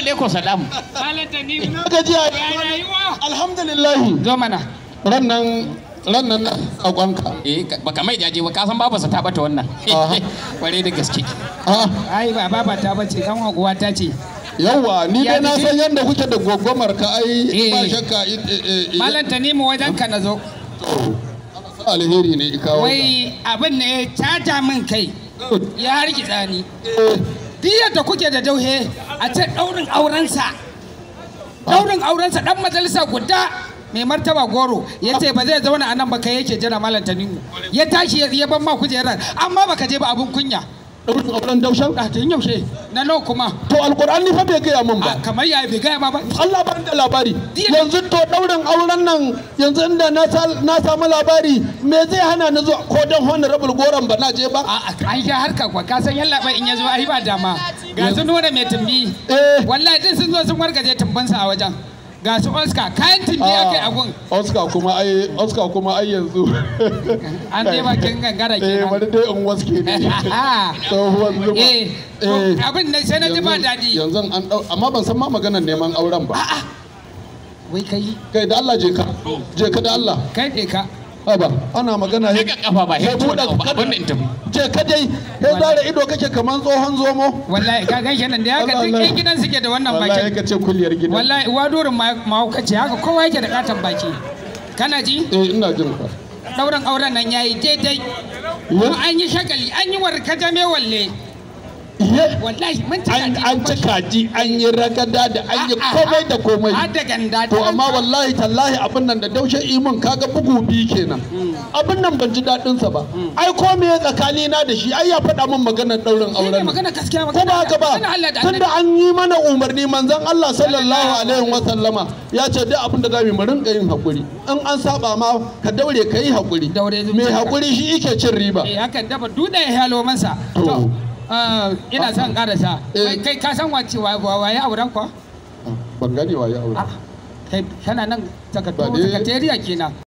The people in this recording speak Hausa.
Alaikum salam. Malam Tanimu. Na gajiya. Ya rayuwa. Alhamdulillah. Zo mana. Ran nan na sakonka. Eh, baka mai jaje ba, ka san babarsa ta bata wannan. Aha. Kware da gaske. Ah, Ai ba baba ta bace, kan uwa ta ce. Yawwa, ni Ya dai na jiki? san yadda kuke da gwaggwamar ka ai Eh. ba shakka Malam Tanimu, wajen ka na zo. Alheri ne ikawo. Wai abin ne ya caja min kai. Ya hargitsa ni. Duk yadda kuke da dauhe a ce ɗaurin aurensa. Ɗaurin aurensa ɗan majalisa guda mai martaba goro ya ce ba zai zauna a nan ba, kai yake jira, Malam Tanimu. Ya tashi ya ban ma kujerar, amma baka je ba, abun kunya. Daurin auren daushen? A tun yaushe na nawa kuma. To, Alkur'an ni fa bai gaya min ba. A, kamar ya bai gaya ma ba. Allah ban da labari. Diya- Yanzu to daurin auren nan yanzu inda na samu labari, me zai hana ni zuwa? Ko dan honorable goron ba na je ba? A an sha harka kwa, ka san yalla bai in ya zo ai ba dama. Ga su nuna mai tumbi. Eh. Wallahi din sun zo sun wargaje tumbinsa a wajen. Ga su Oscar, kayan tumbi akai a gun. Oscar kuma ai, Oscar kuma ai yanzu. An dai bakin gangara Eh, kenan. bari dai in waske ne. Tsohuwar zuma. Eh, to, abin nan sai na ji ba daɗi. Yanzu an dau, amma ban san ma maganar neman auren ba. Wai kai. Kai, da Allah je ka. Je ka da Allah. Kai ɗe ka. Haba, ana magana Daga kafa ba sai sai buɗe ba abin da in tafi. Je ka dai, sai zara ido kake kaman tsohon zomo. Wallahi ka gan shi nan da haka Allah, duk Allah. yan gidan suke da wannan Wallahi bakin. ka ce kulliyar gidan. Wallahi uwa durin mahaukaci, haka kowa yake da katon baki. Kana ji? Eh, ina jin ka. Ɗaurin auren nan yayi daidai. Kuma an yi shagali, an yi warkajame walle. Iye. Wallahi mun ci An kaji. an ci kaji, an yi ragada da an yi komai da komai. Har da ganda. To, amma wallahi tallahi abin nan da daushe imin, kaga bugu biyu kenan. Abin nan ban ji daɗin sa ba. Ai ko me ya tsakani na da shi, ai ya faɗa min maganar ɗaurin Shi ne auren nan. magana gaskiya. Ko ba haka ba? Magana Allah da Tunda Annabi. an yi mana umarni, manzon Allah sallallahu alaihi wa sallama ya ce duk abin da zamu yi mu rinka yin hakuri. In an saba ma ka daure ka yi hakuri. Daure zuciyarka. Mai hakuri shi yake cin riba. Eh, hakan dafa dutse ya halo masa. To. To, ina son karasa. Eh. Wai kai, ka san wace waye auren kwa? Ban gane waye aure. Ah, kai kana nan Ba dai- sakatariya kenan.